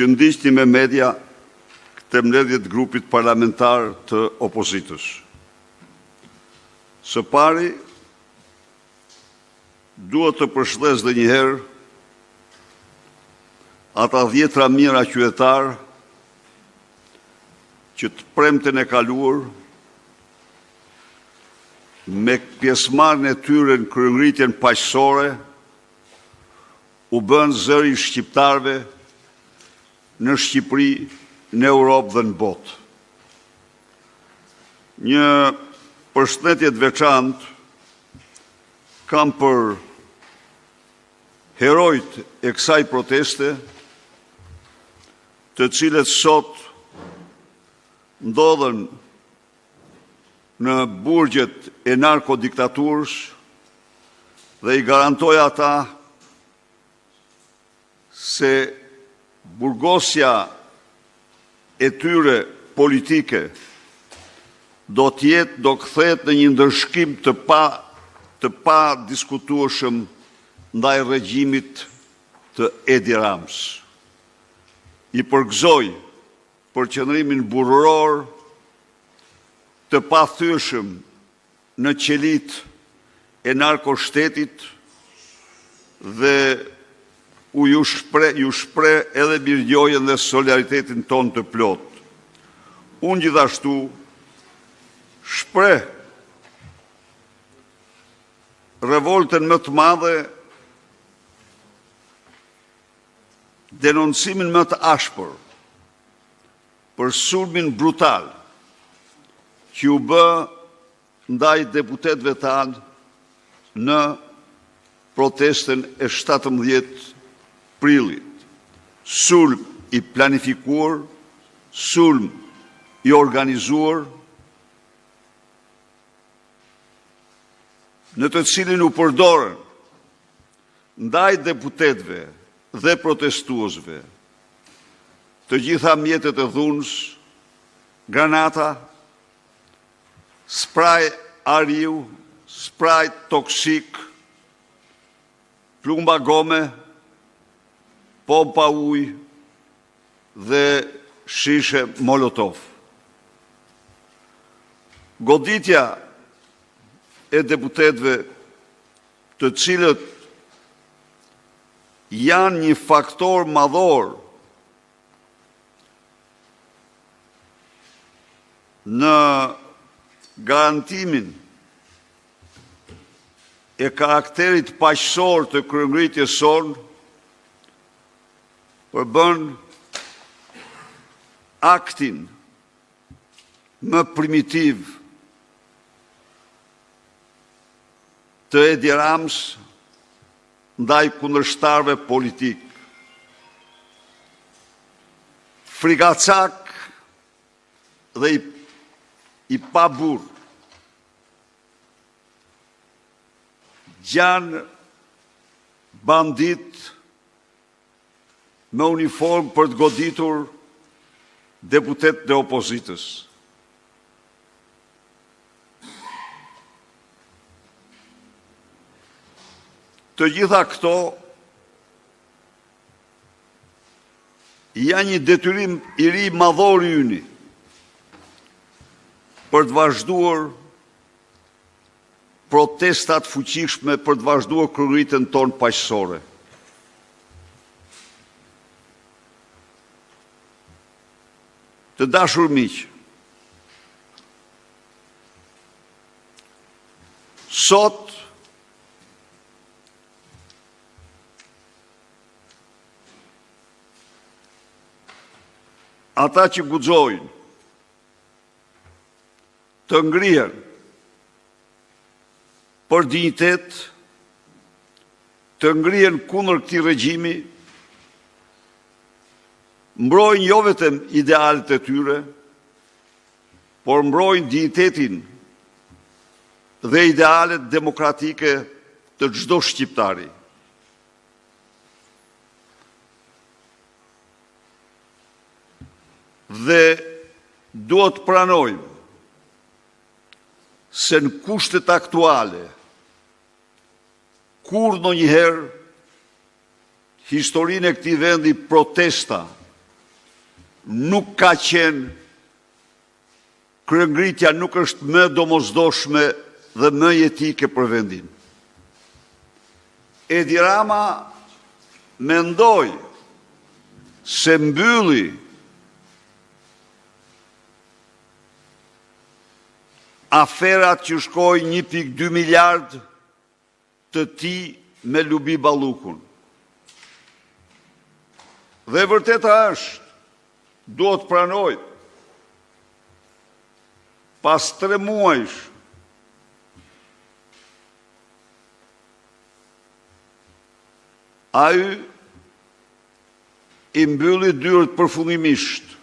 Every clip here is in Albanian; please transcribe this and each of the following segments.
që ndiqni me media këtë mbledhje të grupit parlamentar të opozitës. Së pari, dua të përshëndes edhe një herë ata dhjetëra mijëra qytetarë që të premten e kaluar, me pjesëmarrjen e tyre në kryengritjen paqësore, u bënë zëri i shqiptarëve në Shqipëri, në Europë dhe në botë. Një përshëndetje të veçantë kam për heronjtë e kësaj proteste, të cilët sot ndodhen në burgjet e narkodiktaturës dhe i garantoj ata se burgosja e tyre politike do të jetë, do të kthehet në një ndëshkim të pa të padiskutueshëm ndaj regjimit të Edi Ramës. I përgëzoj për qëndrimin burrëror të pathyeshëm në qelitë e narkoshtetit dhe u ju shpreh, ju shpreh edhe mirënjohjen dhe solidaritetin tonë të plotë. Unë gjithashtu shpreh revoltën më të madhe, denoncimin më të ashpër për sulmin brutal që u bë ndaj deputetëve tanë në protestën e 17 prillit. Sulm i planifikuar, sulm i organizuar, në të cilin u përdorën ndaj deputetëve dhe protestuesve të gjitha mjetet e dhunës, granata, spraj ariu, spraj toksik, plumba gome, pompa ujë dhe shishe molotov. Goditja e deputetëve të cilët janë një faktor madhor në garantimin e karakterit paqësor të kryengritjes sonë, përbën aktin më primitiv të Edi Ramës ndaj kundërshtarëve politikë. Frikacak dhe i, i paburrë. Janë banditë me uniformë për të goditur deputetët e opozitës. Të gjitha këto janë një detyrim i ri madhor i yni për të vazhduar protesta të fuqishme për të vazhduar kryengritjen tonë paqësore. Të dashur miq, sot ata që guxojnë të ngrihen për dinjitet, të ngrihen kundër këtij regjimi, mbrojnë jo vetëm idealet e tyre, por mbrojnë dinjitetin dhe idealet demokratike të çdo shqiptari. Dhe duhet të pranojmë se në kushtet aktuale, kurrë ndonjëherë historinë e këtij vendi protesta. Nuk ka qenë kryengritja nuk është më e domosdoshme dhe më jetike për vendin. Edi Rama mendoi se mbylli aferat që shkojnë 1.2 miliard të tij me Lubi Ballukun. Dhe e vërteta është, duhet të pranoj, pas 3 muajsh, ai i mbylli dyert përfundimisht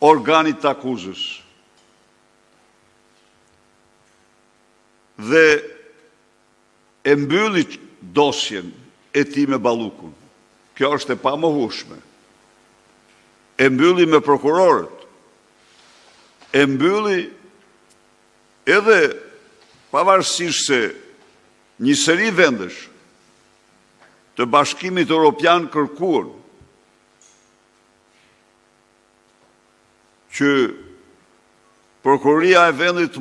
organit të akuzës. Dhe e mbylli dosjen e tij me Ballukun. Kjo është e pamohueshme. E mbylli me prokurorët. E mbylli edhe pavarësisht se një seri vendesh të Bashkimit Evropian kërkuan që prokuroria e vendit të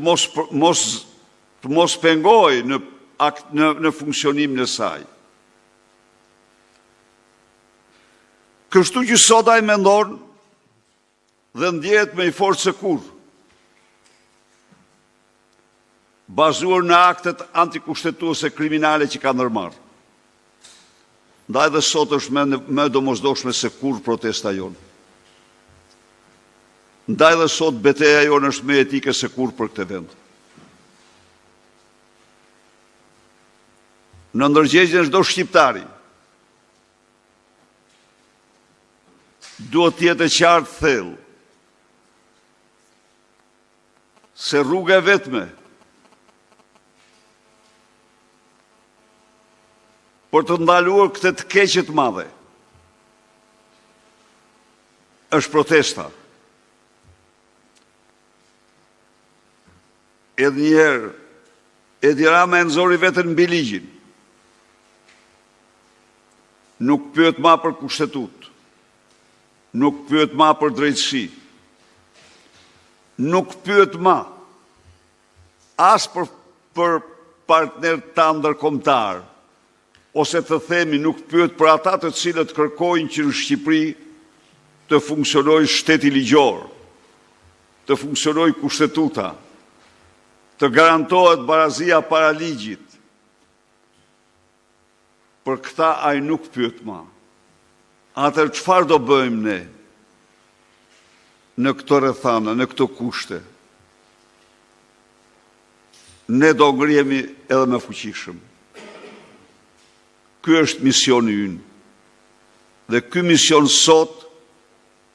mos pengohej në funksionimin e saj. Kështu që sot ai mendon dhe ndjehet më i fortë se kurrë, bazuar në aktet antikushtetuese kriminale që ka ndërmarrë. Ndaj dhe sot është më e domosdoshme se kurrë protesta jonë. Ndaj dhe sot beteja jonë është më etike se kurrë për këtë vend. Në ndërgjegjen e çdo shqiptari duhet të jetë e qartë thellë se rruga e vetme për të ndaluar këtë të keqe të madhe është protesta. Edhe një herë, Edi Rama e nxori veten mbi ligjin. Nuk pyet ma për kushtetut. Nuk pyet ma për drejtësi. Nuk pyet ma as për partnerët tanë ndërkombëtar, ose të themi nuk pyet për ata të cilët kërkojnë që në Shqipëri të funksionojë shteti ligjor, të funksionojë kushtetuta, të garantohet barazia para ligjit. Për këta ai nuk pyet ma. Atëherë çfarë do bëjmë ne në këto rrethana, në këto kushte? Ne do ngrihemi edhe më fuqishëm. Ky është misioni ynë. Dhe ky mision sot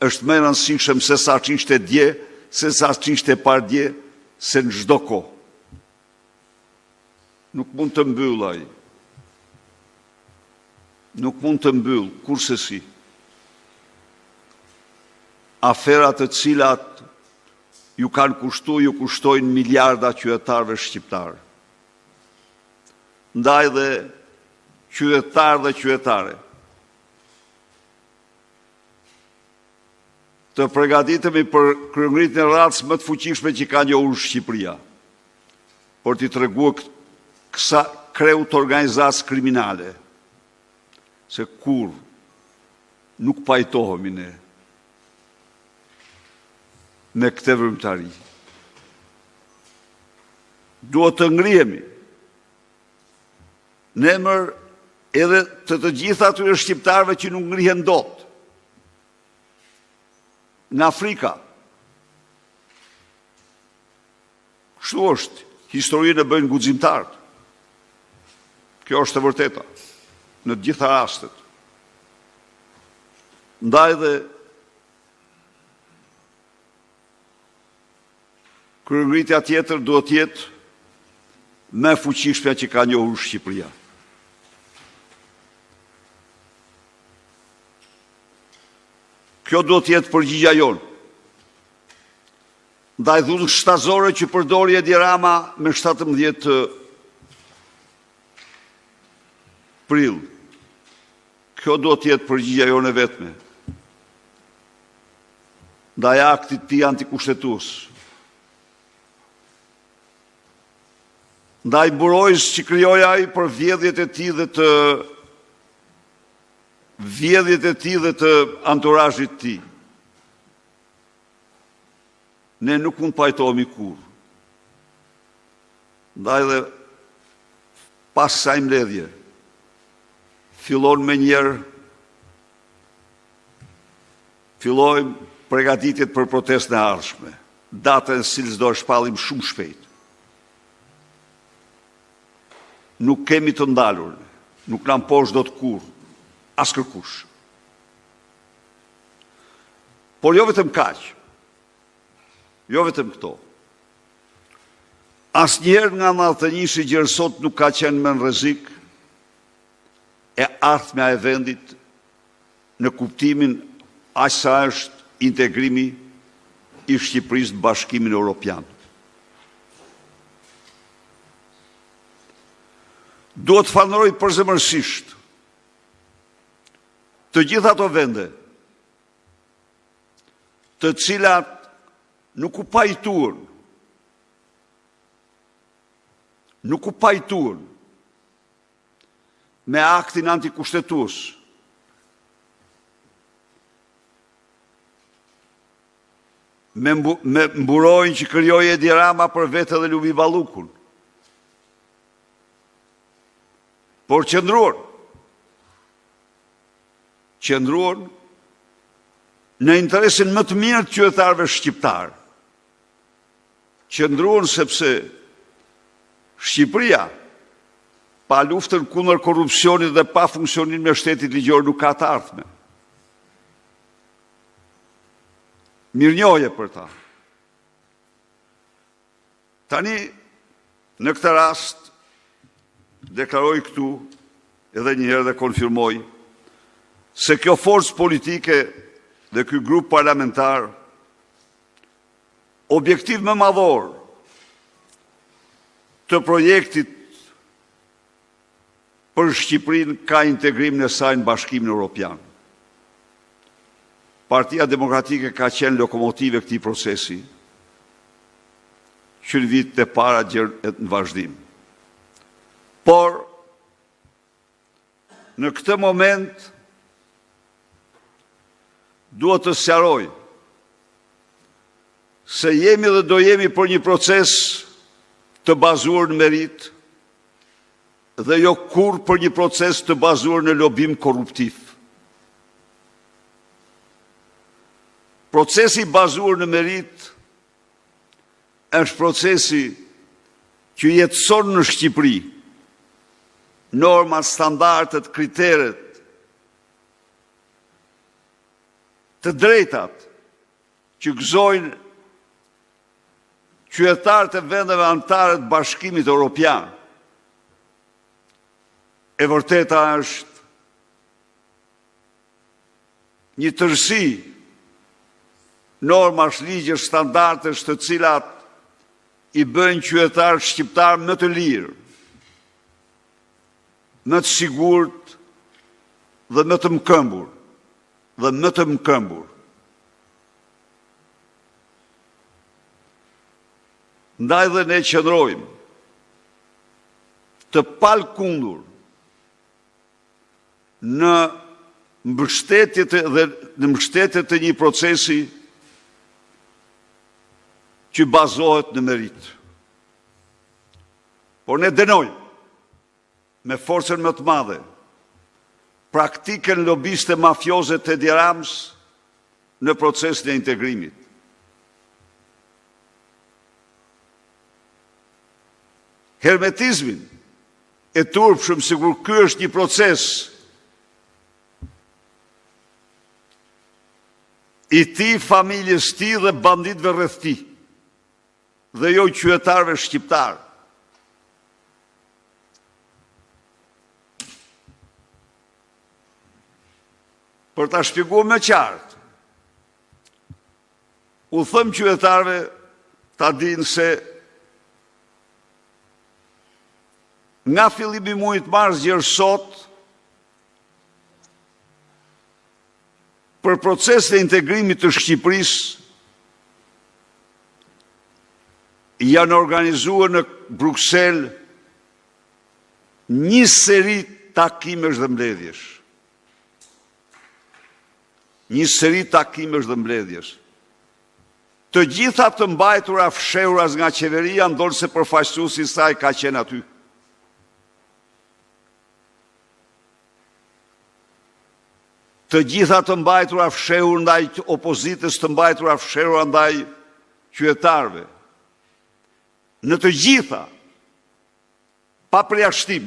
është më i rëndësishëm se sa ç'ishte dje, se sa ç'ishte pardje, se në çdo kohë. Nuk mund të mbyll ai. Nuk mund të mbyll kursesi. Aferat të cilat ju kanë kushtu, ju kushtojnë miliarda qytetarëve shqiptarë. Ndaj dhe qytetarë dhe qytetare, të përgatitemi për kryengritjen e radhës më të fuqishme që ka njohur Shqipëria, për t'i treguar kësa kreu të organizatës kriminale, se kur nuk pajtohemi ne me këtë veprimtari. Duhet të ngrihemi në emër edhe të të gjithë atyre shqiptarëve që nuk ngrihen dot nga frika. Kështu është, historinë e bëjnë guximtarët. Kjo është e vërteta në të gjitha rastet. Ndaj dhe kryengritja tjetër duhet të jetë më e fuqishmja që ka njohur Shqipëria. Kjo duhet të jetë përgjigja jonë. Ndaj dhunës shtazore që përdori Edi Rama me 17 prill. Kjo duhet të jetë përgjigja jonë e vetme. Ndaj aktit të tij antikushtetues. Ndaj mburojës që krijoi ai për vjedhjet e tij dhe të vjedhjet e tij dhe të anturazhit të tij. Ne nuk mund të pajtohemi kurrë. Ndaj dhe pas kësaj mbledhje, fillon menjëherë, fillojmë pregatitjet për protestën e ardhshme, datën e së cilës do e shpallim shumë shpejt. Nuk kemi të ndalur, nuk na mposht dot kurrë, askërkush. Por jo vetëm kaq, jo vetëm këto. Asnjëherë nga 91-shi gjer sot nuk ka qenë më në rrezik e ardhmja e vendit në kuptimin aq sa është integrimi i Shqipërisë në Bashkimin Europian. Duhet të falënderoj përzemërsisht të gjitha ato vende të cilat nuk u pajtuan nuk u pajtuan me aktin antikushtetues me, mbu, me mburojën që krijoi Edi Rama për vete dhe Lubi Ballukun. Por qëndruan, qëndruan në interesin më të mirë të qytetarëve shqiptarë. Qëndruan sepse Shqipëria pa luftën kundër korrupsionit dhe pa funksionimin e shtetit ligjor nuk ka të ardhme. Mirënjohje për ta. Tani, në këtë rast, deklaroj këtu edhe një herë dhe konfirmoj se kjo forcë politike dhe ky grup parlamentar objektiv më madhor të projektit për Shqipërinë ka integrimin e saj në Bashkimin Europian. Partia Demokratike ka qenë lokomotivë e këtij procesi që në vitet e para gjer në vazhdim. Por, në këtë moment, duhet të sqaroj se jemi dhe do jemi për një proces të bazuar në meritë dhe jo kurrë për një proces të bazuar në lobim korruptiv. Procesi i bazuar në meritë është procesi që jetëson në Shqipëri normat, standardet, kriteret, të drejtat që gëzojnë qytetarët e vendeve anëtare të Bashkimit Europian. E vërteta është një tërësi normash, ligjesh, standardesh të cilat i bëjnë qytetarët shqiptarë më të lirë, më të sigurt dhe më të mëkëmbur dhe më të mëkëmbur. Ndaj dhe ne qëndrojmë të palëkundur në mbështetje të, dhe në mbështetje të një procesi që bazohet në meritë. Por ne dënojmë me forcën më të madhe praktikën lobiste mafioze të Edi Ramës në procesin e integrimit. Hermetizmin e turpshëm sikur ky është një proces i tij, familjes tij dhe banditëve rreth tij dhe jo qytetarëve shqiptarë. Për ta shpjeguar më qartë, u them qytetarëve ta dinë se nga fillimi i muajit mars gjer sot për procesin e integrimit të Shqipërisë. Janë organizuar në Bruksel një seri takimesh dhe mbledhjesh. Një seri takimesh dhe mbledhjesh. Të gjitha të mbajtura fshehurazi nga qeveria, ndonëse përfaqësuesi i saj ka qenë aty. Të gjitha të mbajtura fshehur ndaj opozitës, të mbajtura fshehur ndaj qytetarëve. Në të gjitha, pa përjashtim,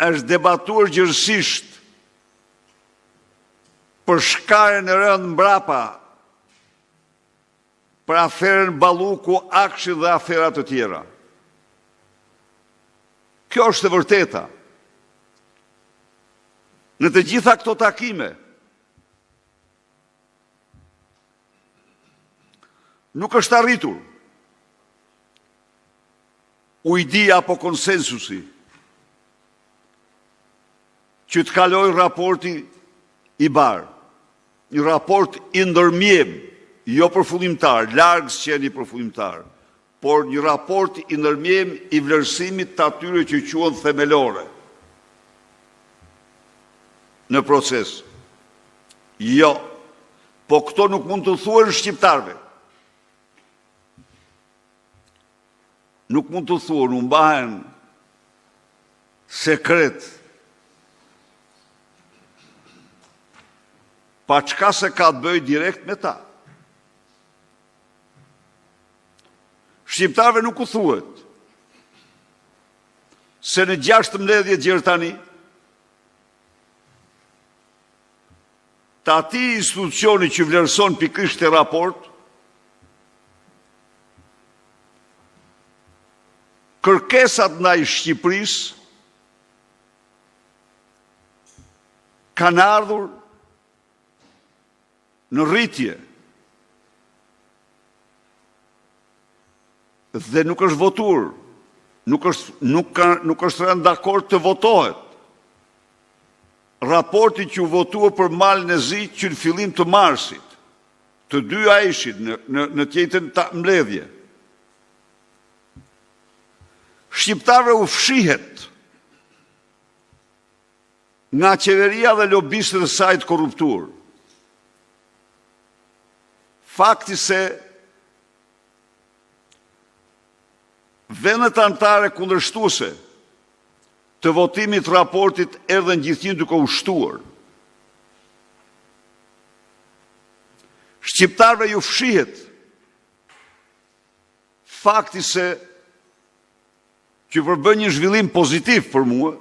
është debatuar gjerësisht për shkarjen e rëndë mbrapa, për aferën Balluku, AKSHI dhe afera të tjera. Kjo është e vërteta. Në të gjitha këto takime, nuk është arritur ujdia apo konsensusi që të kalojë raporti i bar. Një raport i ndërmjetëm, jo përfundimtar, larg së qeni përfundimtar, por një raport i ndërmjetëm i vlerësimit të atyre që quhen themelore në proces. Jo, po këto nuk mund t'u thuhen shqiptarëve. Nuk mund t'u thuhen, u mbahen sekret. Paçka se ka të bëjë direkt me ta. Shqiptarëve nuk u thuhet se në 6 mbledhje deri tani të atij institucioni që vlerëson pikërisht këtë raport, kërkesat ndaj Shqipërisë kanë ardhur në rritje dhe nuk është votuar, nuk është nuk ka nuk është rënë dakord të votohet. Raporti që u votua për Malin e Zi që në fillim të marsit, të dyja ishin në në në të njëjtën mbledhje. Shqiptarëve u fshihet nga qeveria dhe lobistët e saj të korruptuar. Fakti se vendet anëtare kundërshtuese të votimit të raportit erdhën gjithnjë duke u shtuar. Shqiptarëve ju fshihet fakti se që përbën një zhvillim pozitiv për mua,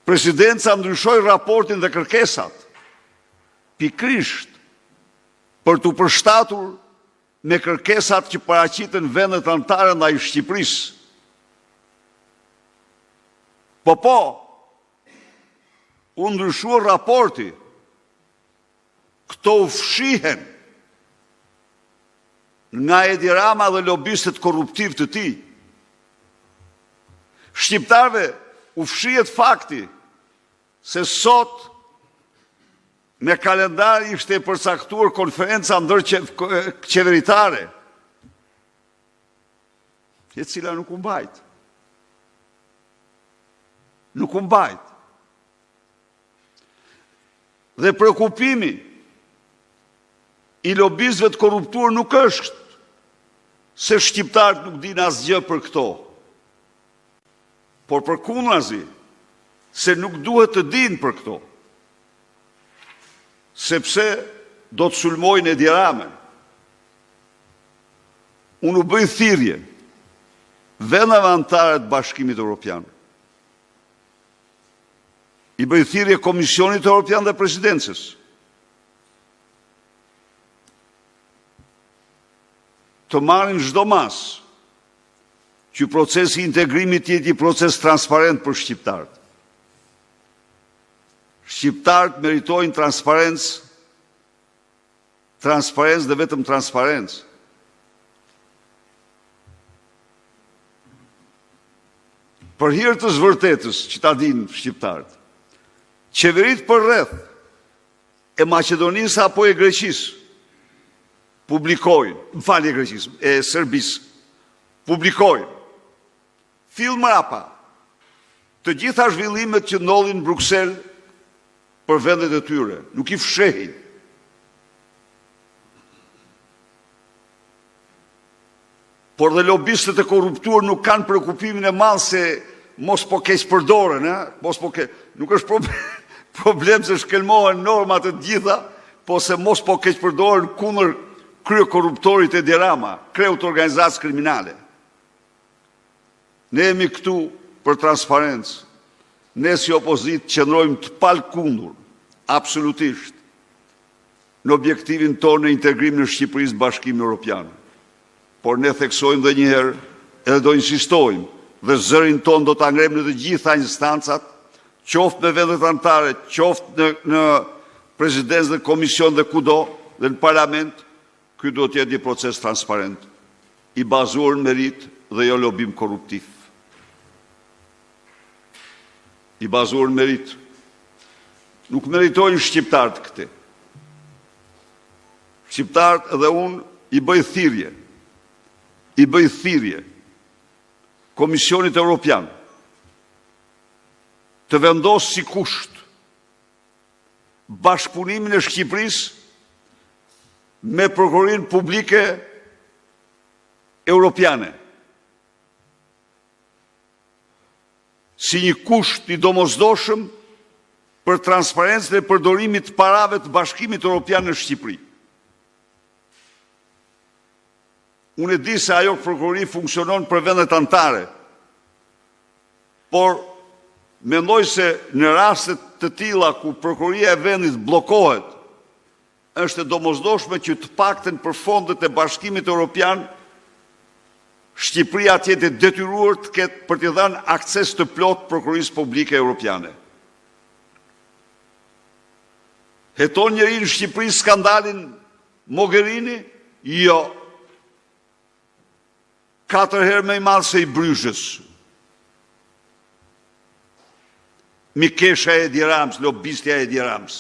presidenca ndryshoi raportin dhe kërkesat, pikërisht për t'u përshtatur me kërkesat që paraqitën vendet anëtare ndaj Shqipërisë. Po, po, u ndryshua raporti, këto u fshihen nga Edi Rama dhe lobistët korruptivë të tij. Shqiptarëve u fshihet fakti se sot me kalendar ishte e përcaktuar konferenca ndërqeveritare, e cila nuk u mbajt. Nuk u mbajt. Dhe preokupimi i lobistëve të korruptuar nuk është se shqiptarët nuk dinë asgjë për këto, por përkundrazi se nuk duhet të dinë për këto, sepse do të sulmojnë Edi Ramën. Unë u bëj thirrje vendeve anëtare të Bashkimit Evropian. I bëj thirrje Komisionit Evropian dhe Presidencës. Të marrin çdo masë që procesi i integrimit të jetë një proces transparent për shqiptarët. Shqiptarët meritojnë transparencë, transparencë dhe vetëm transparencë. Për hir të së vërtetës që ta dinë shqiptarët, qeveritë përreth e Maqedonisë apo e Greqisë. Publikojnë, më falni e Greqisë, e Serbisë, publikojnë, fill mrapa, të gjitha zhvillimet që ndodhin në Bruksel për vendet e tyre, nuk i fshehin. Por dhe lobistët e korruptuar nuk kanë preokupimin e madh se mos po keqpërdoren, ë? Mos po ke... Nuk është problem, problem se shkelmohen normat e të gjitha, po se mos po keqpërdoren kundër kryekorruptorit Edi Rama, kreut të organizatës kriminale. Ne jemi këtu për transparencë. Ne si opozitë qëndrojmë të palëkundur, absolutisht, në objektivin tonë në integrimin e Shqipërisë në Bashkimin Europian. Por ne theksojmë dhe një herë edhe do insistojmë dhe zërin tonë do ta ngremë në të gjitha instancat, qoftë me vendet anëtare, qoftë në, në presidencë dhe komision dhe kudo dhe në parlament, ky duhet të jetë një proces transparent, i bazuar në meritë dhe jo lobim korruptiv. I bazuar në meritë. Nuk meritojnë shqiptarët këtë. Shqiptarët dhe unë i bëj thirrje, i bëj thirrje Komisionit Europian të vendosë si kusht bashkëpunimin e Shqipërisë me prokurorinë publike europiane. Si një kusht i domosdoshëm për transparencën e përdorimit të parave të Bashkimit Europian në Shqipëri. Unë e di se ajo prokurori funksionon për vendet anëtare, por mendoj se në raste të tilla ku prokuroria e vendit bllokohet, është e domosdoshme që të paktën për fondet e Bashkimit Europian Shqipëria të jetë e detyruar të ketë për t'i dhënë akses të plotë prokurorisë publike europiane. Heton njeri në Shqipëri skandalin Mogherini? Jo. Katër herë më i madh se i Bryzhës. Mikesha e Edi Ramës, lobistja e Edi Ramës.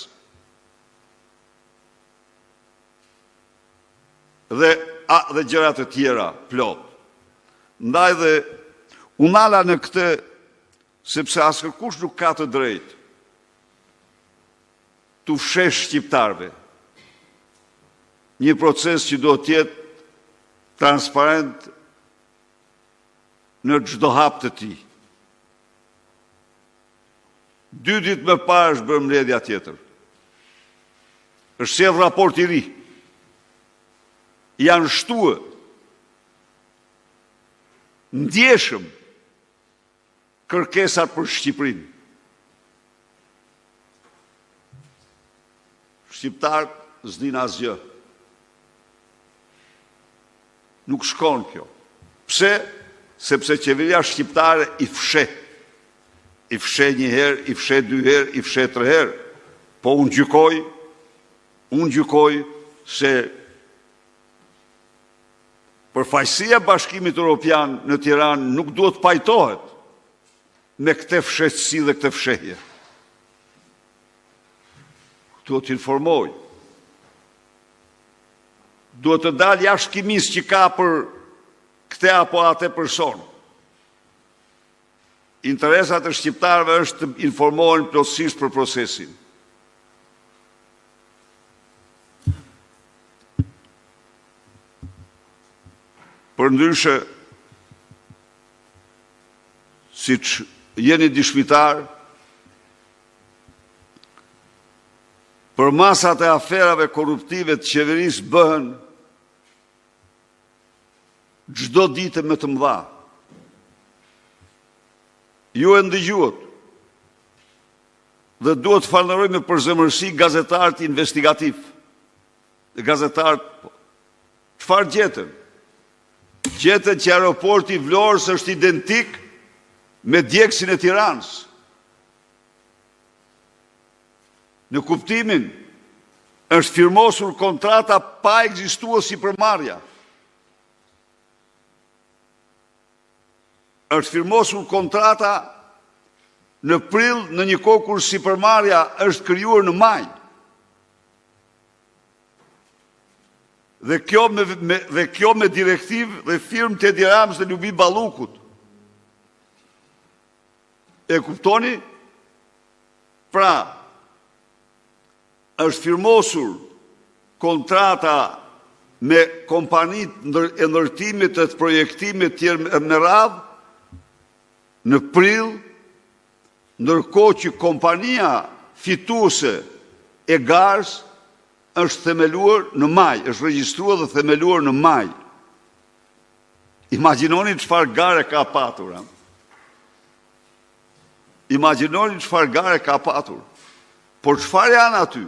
Dhe, a, dhe gjëra të tjera, plot. Ndaj dhe u nala në këtë, sepse askërkush nuk ka të drejtë t'u fshehë shqiptarëve një proces që duhet të jetë transparent në çdo hap të tij. Dy ditë më parë është bërë mbledhja tjetër. Është sjellë raport i ri. Janë shtuar ndjeshëm kërkesat për Shqipërinë. Shqiptarët s'dinë asgjë. Nuk shkon kjo. Pse? Sepse qeveria shqiptare i fsheh. I fsheh një herë, i fsheh dy herë, i fsheh tre herë. Po unë gjykoj, unë gjykoj se përfaqësia e Bashkimit Europian në Tiranë nuk duhet të pajtohet me këtë fshehtësi dhe këtë fshehje. Duhet të informojë. Duhet të dalë jashtë kimisë që ka për këtë apo atë person. Interesat e shqiptarëve është të informohen plotësisht për procesin. Përndryshe, siç jeni dëshmitarë, përmasat e aferave korruptive të qeverisë bëhen çdo ditë më të mëdha. Ju e ndëgjuat dhe duhet të falënderoj me përzemërsi gazetarët investigativë. Gazetarët, po, çfarë gjetën? Gjetën që aeroporti i Vlorës është identik me djegësin e Tiranës. Në kuptimin, është firmosur kontrata pa ekzistuar sipërmarrja. Është firmosur kontrata në prill në një kohë kur sipërmarrja është krijuar në maj. Dhe kjo me, me, dhe kjo me direktivë dhe firmë të Edi Ramës dhe Lubi Ballukut. E kuptoni? Pra, është firmosur kontrata me kompanitë e ndërtimit e të projektimit tjerë me radhë në prill, ndërkohë që kompania fituese e garës është themeluar në maj, është regjistruar dhe themeluar në maj. Imagjinoni çfarë gare ka patur. Imagjinoni çfarë gare ka patur. Por çfarë janë aty?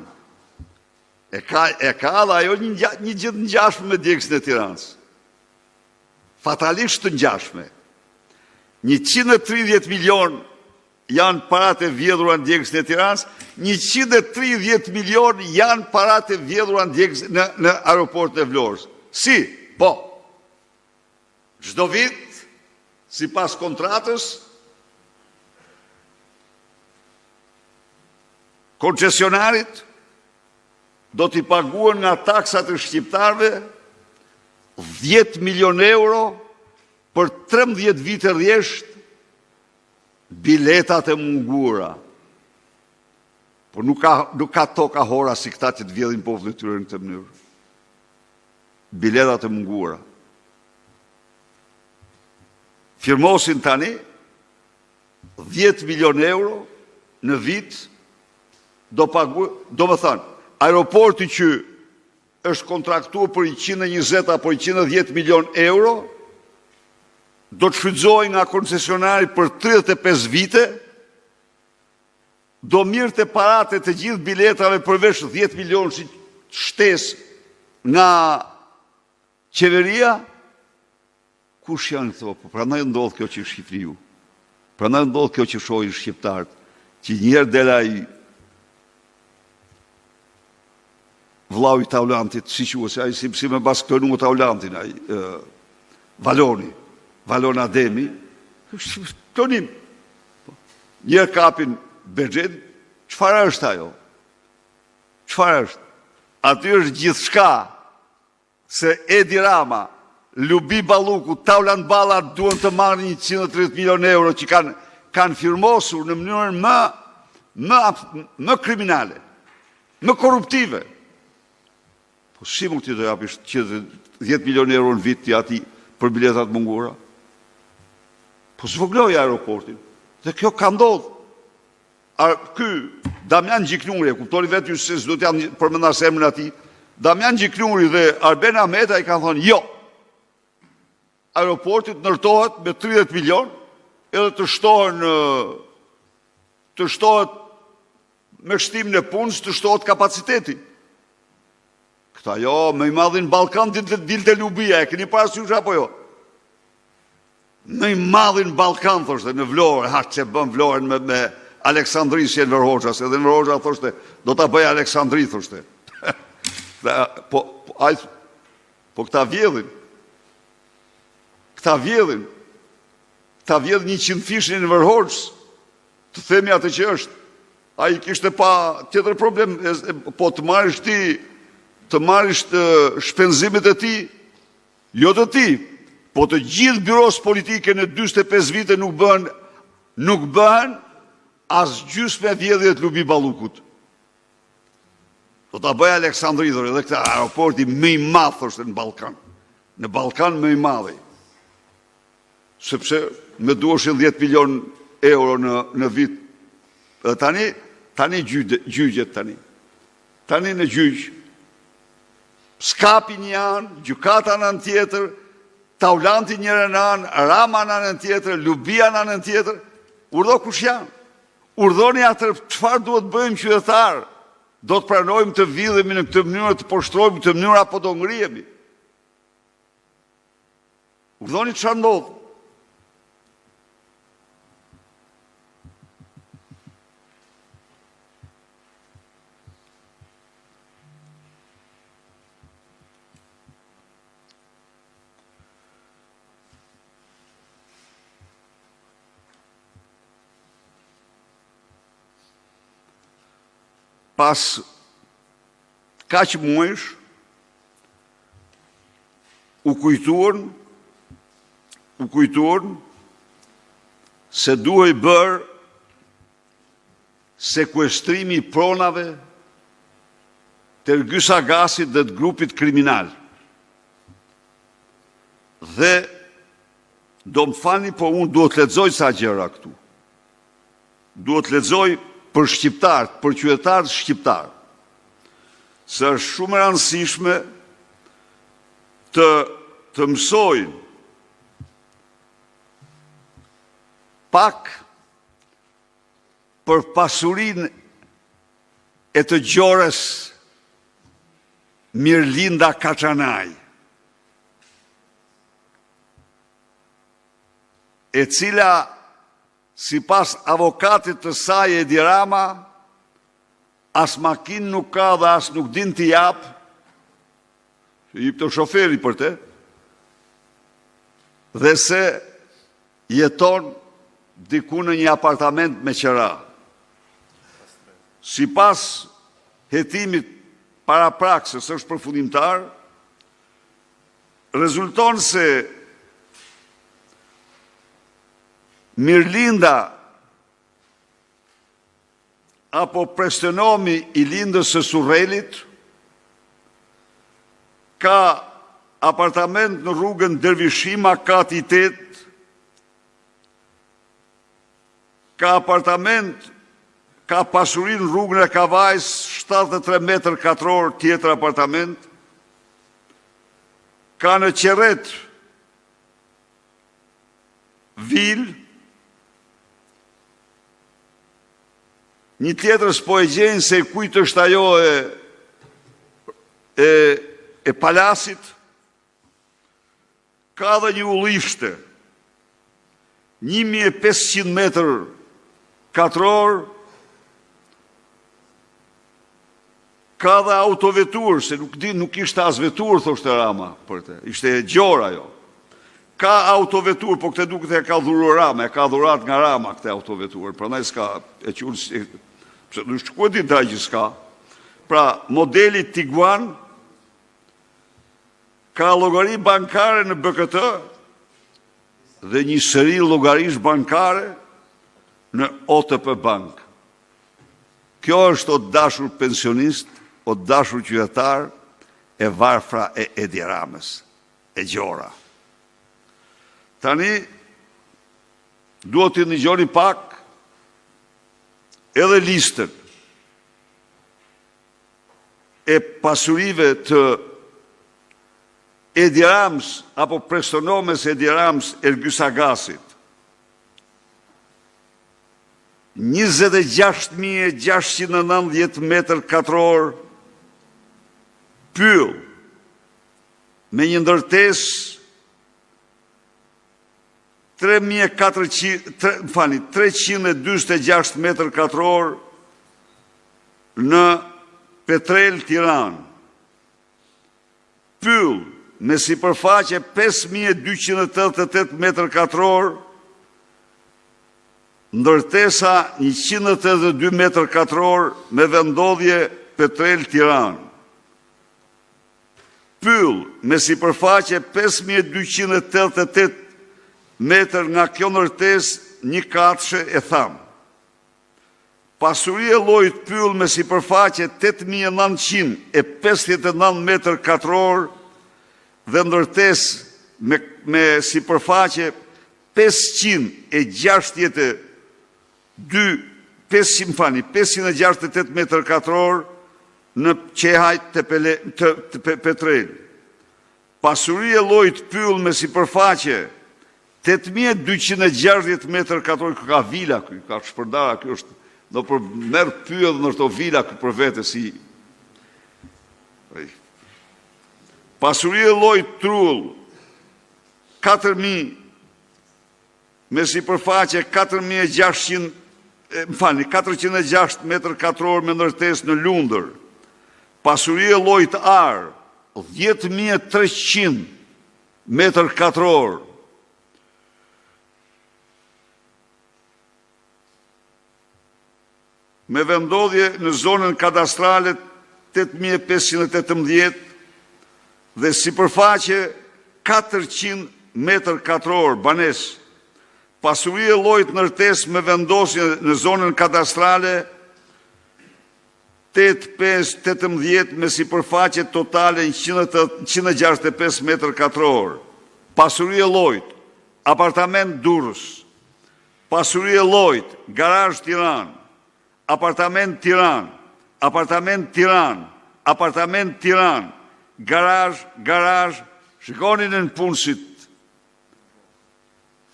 E ka e ka dhe ajo një një gjë të ngjashme me djegësin e Tiranës. Fatalisht të ngjashme. 130 milion janë paratë e vjedhura në djegësin e Tiranës, 130 milion janë paratë e vjedhura në djegës në në aeroportin e Vlorës. Si? Po. Çdo vit, sipas kontratës, koncesionarit do t'i paguhen nga taksat e shqiptarëve 10 milion euro për 13 vite rresht biletat e munguara. Por nuk ka, nuk ka toka hora si këta që të vjedhin popullin e tyre në këtë mënyrë. Biletat e munguara. Firmosin tani 10 milion euro në vit do pagu, domethënë, aeroporti që është kontraktuar për 120 apo 110 milion euro, do të shfrytëzohej nga koncesionari për 35 vite, do merrte paratë e të gjithë biletave përveç 10 milionëshit shtesë nga qeveria, kush janë këto? Po prandaj ndodh kjo që shihni ju. Prandaj ndodh kjo që shohin shqiptarët, që një herë del ai vllau i Taulantit, si quhet, ai si, si me bas klonu Taulantin, ai Valoni, Valon Ademi, klonim. Po, një herë kapin Bexhetin, çfarë është ajo? Çfarë është? Aty është gjithçka se Edi Rama, Lubi Balluku, Taulant Balla duan të marrin 130 milionë euro që kanë kanë firmosur në mënyrën më më më kriminale, më korruptive. Po si mund ti të japish 10 milionë euro në vit ti atij për biletat e munguara? Po zvogëloje aeroportin. Dhe kjo ka ndodhur. A ky Damian Gjiknuri, e kuptoni vetë ju se s'do t'ja përmend as emrin atij, Damian Gjiknuri dhe Arben Ahmetaj i kanë thënë jo. Aeroporti të ndërtohet me 30 milion, edhe të shtohen të shtohet me shtimin e punës, të shtohet kapaciteti. Këta jo, më i madhi në Ballkan dilte, dilte Lubia, e keni parasysh apo jo? Më i madhi në Ballkan, thoshte, në Vlorë, ha, që bën Vlorën me, me Aleksandri si Enver Hoxha, se edhe Enver Hoxha thoshte, do ta bëj Aleksandri, thoshte. Dhe, po, po, ai, po këta vjedhin, këta vjedhin, këta vjedhin njëqindfishin e Enver Hoxhës, të themi atë që është, ai kishte pa tjetër problem, po të marrësh ti, të marrësh të shpenzimet e tij, Jo të tij, po të gjithë byrosë politike në 45 vite nuk bëhen nuk bëhen as gjysma e vjedhjeve të Lubi Ballukut. Do ta bëj Aleksandri thoshte, edhe këtë aeroporti më i madh thoshte në Ballkan. Në Ballkan më i madhi. Sepse më duheshin 10 milion euro në në vit. Dhe tani tani gjyqet tani. Tani në gjyq Skapi një anë, gjykata në anë tjetër, Taulanti njërën anë, Rama në anën tjetër, Lubia në anën tjetër, urdhëro kush janë? Urdhëroni atëherë çfarë duhet bëjmë qytetarë? Do të pranojmë të vidhemi në këtë mënyrë, të poshtrohemi në këtë mënyrë apo do ngrihemi? Urdhëroni çfarë ndodh? Pas kaq muajsh. U kujtuan, u kujtuan se duhej bërë sekuestrimi i pronave të Ergys Agasit dhe të grupit kriminal. Dhe do më falni, po unë duhet të lexoj ca gjëra këtu. Duhet të lexoj për shqiptarët, për qytetarët shqiptarë. Se është shumë e rëndësishme të të mësojnë pak për pasurinë e të gjores Mirlinda Karçanaj, e cila sipas avokatit të saj Edi Rama, as makinë nuk ka dhe as nuk din t'i japë, i jepte shoferi për te, dhe se jeton diku në një apartament me qera. Sipas hetimit paraprak, se s'është përfundimtar, rezulton se Mirlinda apo prestenomi i Lindës së Surrelit ka apartament në rrugën Dervish Hima, kati i 8, ka apartament, ka pasuri në rrugën e Kavajës, 73 metër katror tjetër apartament, ka në Qerret vilë, një tjetër s'po e gjejnë se kujt është ajo e, e, e palasit, ka dhe një ullishte, 1500 metër katror, ka dhe autoveturë, se nuk di, nuk ishte as veturë, thoshte Rama për te, ishte e gjorë ajo. Ka autoveturë, po këtë duket e ka dhuru Rama, e ka dhuratë nga Rama këtë autoveturë, prandaj s'ka, e qunë, pse nuk ku e di daj që s'ka. Pra, modeli Tiguan ka llogari bankare në BKT dhe një seri llogarish bankare në OTP Bank. Kjo është o dashur pensionist, o dashur qytetar, e varfra e Edi Ramës, e gjora. Tani, duhet t'i dëgjoni pak edhe listën e pasurive të Edi Ramës apo prestonomes Edi Ramës Ergys Agasit. 26.690 metër katror pyll me një ndërtesë 3400, më falni, 346 metër katror në Petrel Tiranë. Pyll me sipërfaqe 5288 metër katror, ndërtesa 182 metër katror me vendodhje Petrel Tiranë. Pyll me sipërfaqe 5288 metër nga kjo ndërtesë një katëshe e thamë. Pasuri e llojit pyll me sipërfaqe 8959 metër katror dhe ndërtesë me, me sipërfaqe 562 500, më falni, 568 metër katror në Qehaj të, Pele, të, të Petrel. Pasuri e llojit pyll me sipërfaqe 8260 metër katror, ka vila ky, ka shpërndara, ky është do për merr pyll në këto vila ky për vete si Pasuri e llojit trull 4000 me sipërfaqe 4600 më falni, 406 metër katror me ndërtesë në Lundër. Pasuri e llojit ar 10300 metër katror. Me vendodhje në zonën kadastrale 8518 dhe sipërfaqe 400 metër katror banesë, pasuri e llojit ndërtesë me vendndodhje në zonën kadastrale 8518 me sipërfaqe totale 165 metra katror, pasuri e llojit apartament Durrës, pasuri e llojit garazh Tiranë, apartament Tiranë, apartament Tiranë, apartament Tiranë, garazh, garazh, shikoni nëpunësit,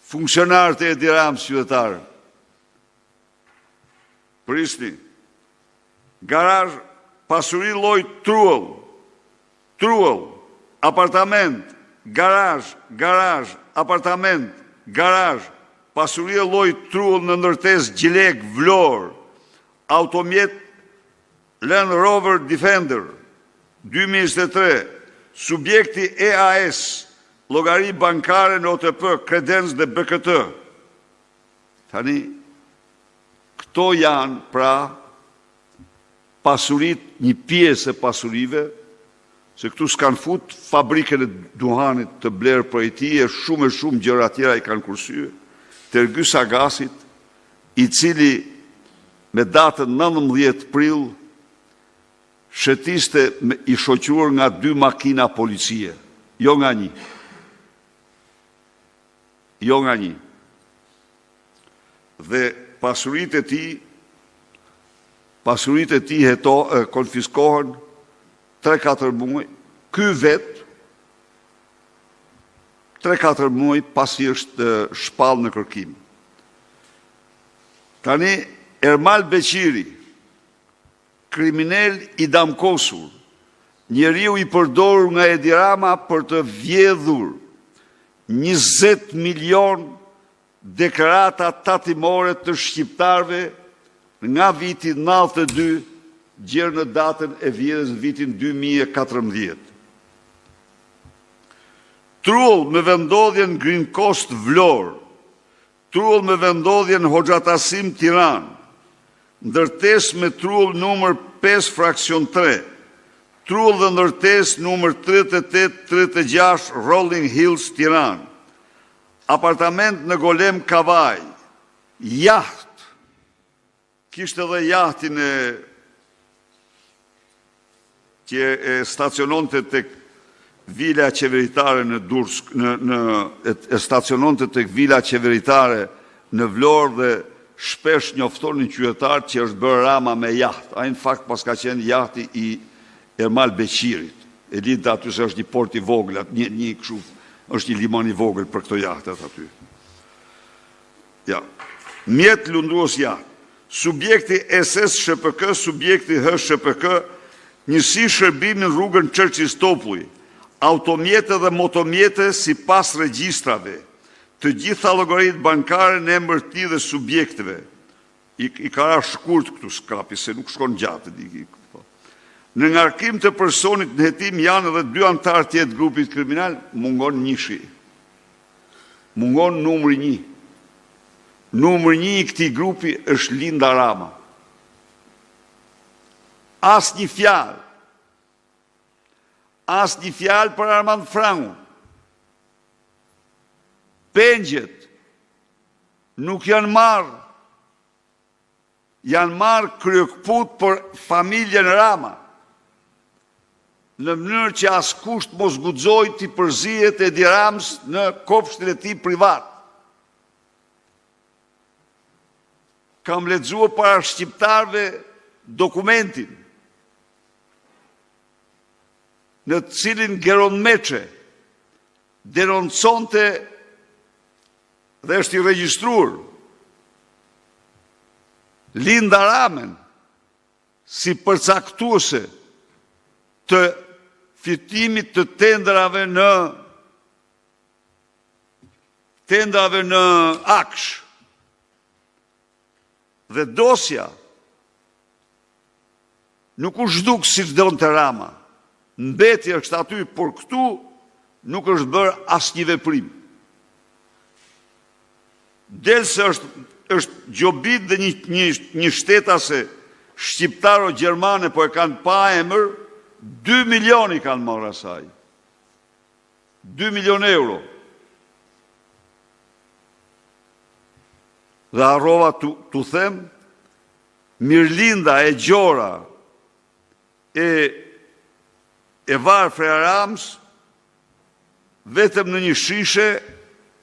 funksionarët e Edi Ramës qytetarë. Prisni. Garazh, pasuri lloj truall, truall, apartament, garazh, garazh, apartament, garazh, pasuri e llojit truall në ndërtesë Gjilek, Vlorë, automjet Land Rover Defender 2023, subjekti EAS, llogari bankare në OTP, Kredenc dhe BKT. Tani, këto janë pra pasuritë, një pjesë e pasurive, se këtu s'kanë fut fabrikën e duhanit të blerë prej tij e shumë e shumë gjëra tjera i kanë kursye, të Ergys Agasit, i cili me datën 19 prill shëtiste i shoqëruar nga dy makina policie, jo nga një. Jo nga një. Dhe pasuritë e tij, pasuritë e tij heto, konfiskohen 3-4 muaj, ky vetë 3-4 muaj pasi është shpallë në kërkim. Tani, Ermal Beqiri, kriminel i damkosur, njeriu i përdorur nga Edi Rama për të vjedhur 20 milion deklarata tatimore të shqiptarëve nga viti 92 gjer në datën e vjedhjes në vitin 2014. Truall me vendndodhje në Green Coast Vlorë, truall me vendndodhje në Hoxha Tasim Tiranë, ndërtesë me truall numër 5 fraksion 3, truall dhe ndërtesë numër 38 36 Rolling Hills Tiranë, apartament në Golem Kavajë, jaht, kishte dhe jahtin e që e staciononte tek vila qeveritare në Durrës, në në e staciononte tek vila qeveritare në Vlorë dhe shpesh njoftonin qytetarët që është bërë Rama me jaht. Ai në fakt paska qenë jahti i Ermal Beqirit. E linte aty se është një port i vogël, një një kështu, është një liman i vogël për këto jahtet aty. Ja. Mjet lundrues jaht. Subjekti SSHPK, subjekti HSHPK, njësi shërbimi në rrugën Çerçiz Topulli, automjete dhe motomjete sipas regjistrave, të gjitha llogaritë bankare në emër të tij dhe subjekteve. I, i ka ra shkurt këtu skapi, se nuk shkon gjatë. Po. Në ngarkim të personit në hetim janë edhe dy anëtarë tjerë të grupit kriminal, mungon njëshi. Mungon numri një. Numri një i këtij grupi është Linda Rama. Asnjë fjalë. Asnjë fjalë për Armand Frangun. Pengjet nuk janë marrë janë marrë kryekëput për familjen Rama, në mënyrë që askush të mos guxojë t'i përzihet Edi Ramës në kopshtin e tij privat. Kam lexuar para shqiptarëve dokumentin në të cilin Geron Meçe denonconte dhe është i regjistruar Linda Ramën si përcaktuese të fitimit të tenderave në tenderave në AKSH. Dhe dosja nuk u zhduk siç donte Rama. Mbeti është aty, por këtu nuk është bërë asnjë veprim. Del se është është gjobit dhe një një një shtetase shqiptaro-gjermane, po e kanë pa emër, 2 milion i kanë marrë asaj. 2 milionë euro. Dhe harrova t'u them, Mirlinda e gjora e e varfra e Ramës, vetëm në një shishe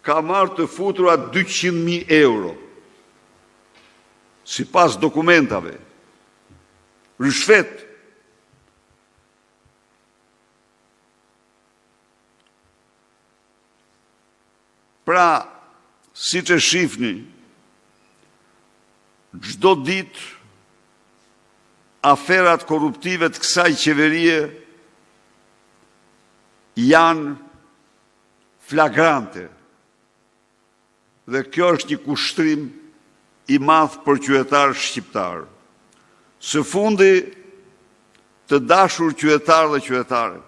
ka marrë të futura 200.000 euro. Sipas dokumentave, ryshfet. Pra, siç e shihni, çdo ditë aferat korruptive të kësaj qeverie janë flagrante. Dhe kjo është një kushtrim i madh për qytetarët shqiptarë. Së fundi, të dashur qytetarë dhe qytetare,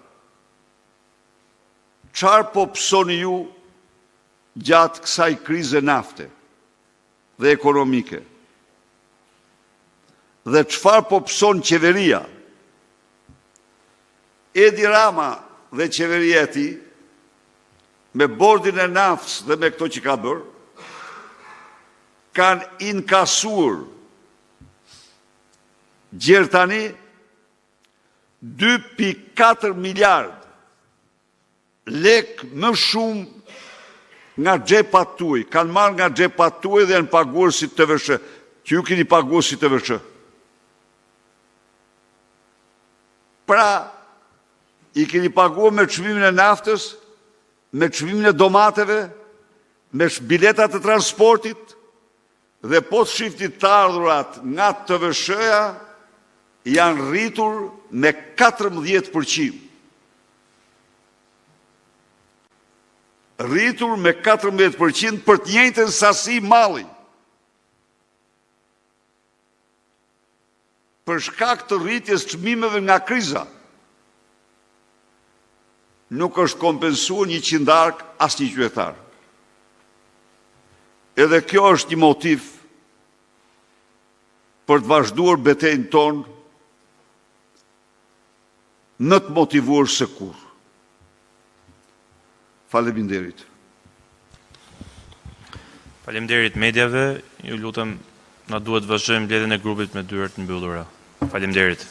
çfarë po pësoni ju gjatë kësaj krize nafte dhe ekonomike? Dhe çfarë po pëson qeveria? Edi Rama dhe qeveria e tij, me bordin e naftës dhe me këto që ka bërë, kanë inkasuar gjer tani 2.4 miliard lek më shumë nga xhepat tuaj, kanë marrë nga xhepat tuaj dhe janë paguar si TVSH, që ju keni paguar si TVSH. Pra, i keni paguar me çmimin e naftës, me çmimin e domateve, me biletat e transportit, dhe po të shihni të ardhurat nga TVSH-ja janë rritur me 14%. Rritur me 14% për të njëjtën sasi malli. Për shkak të rritjes çmimeve nga kriza, nuk është kompensuar një qindarkë asnjë qytetar. Edhe kjo është një motiv për të vazhduar betejën tonë më të motivuar se kurrë. Faleminderit. Faleminderit mediave, ju lutem na duhet të vazhdojmë mbledhjen e grupit me dyer të mbyllura. Faleminderit.